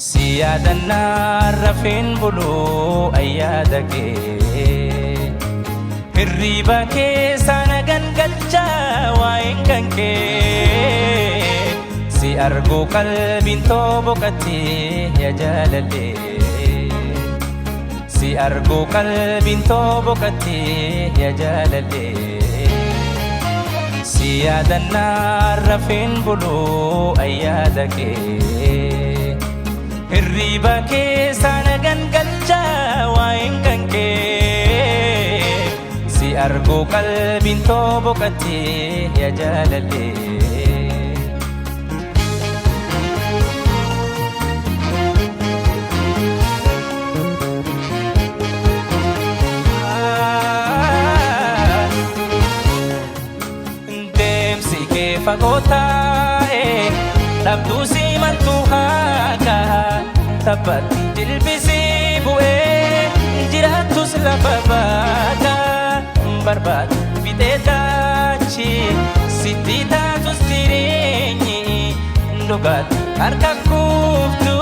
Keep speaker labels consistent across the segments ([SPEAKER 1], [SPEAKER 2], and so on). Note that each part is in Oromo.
[SPEAKER 1] Si yaadannaa rafeen buluu ayyaada kee, hirriiba keessa na gangalchaa waa'een kan kee. Si arguu qalbiin too boqottee yaa jaalallee. Si arguu qalbiin too boqottee yaa jaalallee. Si yaadannaa rafeen buluu ayyaada kee, hirriiba keessa na gangalchaa waa'een kan kee. Si arguu qalbiin too boqottee yaa jaalallee. Deemsi kee fagoo taa'e, dhabduu si maltu haaka. Taphatti jilbisii bu'ee, jiraattus lafa baaka. Barbaadu fixee taachi, sitti taatus jireenyi. Dhugaatti harka kuuftu,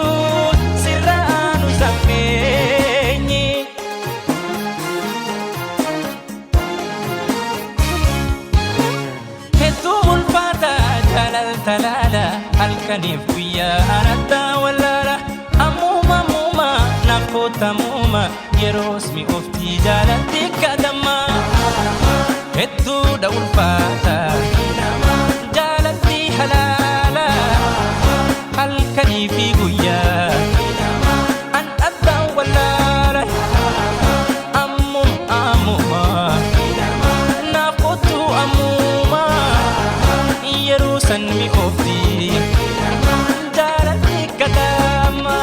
[SPEAKER 1] sirra aanu sammeenyi. Hedduu ulfaata jaalalta laala, halkaniif guyyaa anattaa wallaala. Ammuma ammuma naaf kootamuuma, yeroos mi'ooftii jaalatti kadhamma. Hedduudha ulfaata jaalalti halaala, halkanii fi guyyaa an addaan wallaala. Ammuma ammuma naaf kootu ammuma, yeroo san mi'oofti jaalalli kadhama.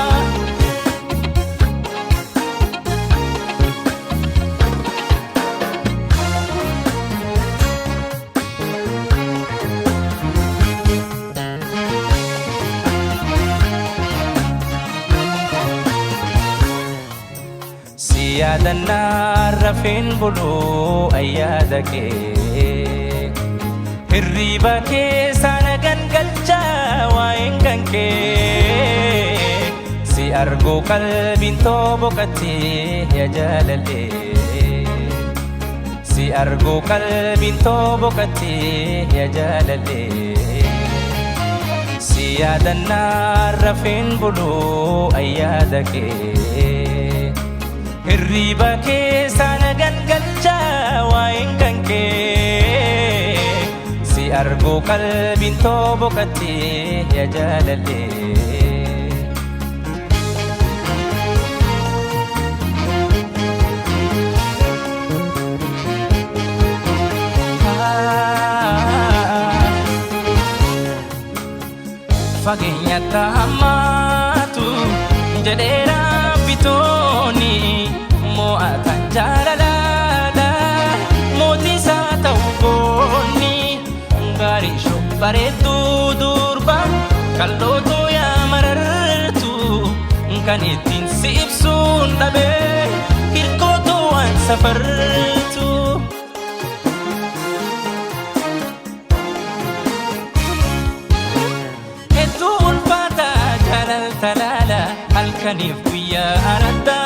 [SPEAKER 1] Si yaadannaa rafeen buluu ayyaada kee, hirriiba keessa na gangalchaa waa'een kan kee. Si arguu qalbiin too boqottee yaa jaalallee. Si arguu qalbiin too boqottee yaa jaalallee. Si yaadannaa rafeen buluu ayyaada kee, hirriiba keessa na gangalchaa waa'een kan kee. Si arguu qalbiin too boqottee yaa jaalallee. Fageenyatti hammaatu jedheera bitooni, mo'atan jaalalaadha mootii isaa ta'u goonni. Gaarii shoo bareedduu durba kal'ootu yaa marartu, kan ittiin si ibsuun dhabee hirkootu waan safartu. Hedduu ulfaata jaalalta laala, halkaniif guyyaa anattaa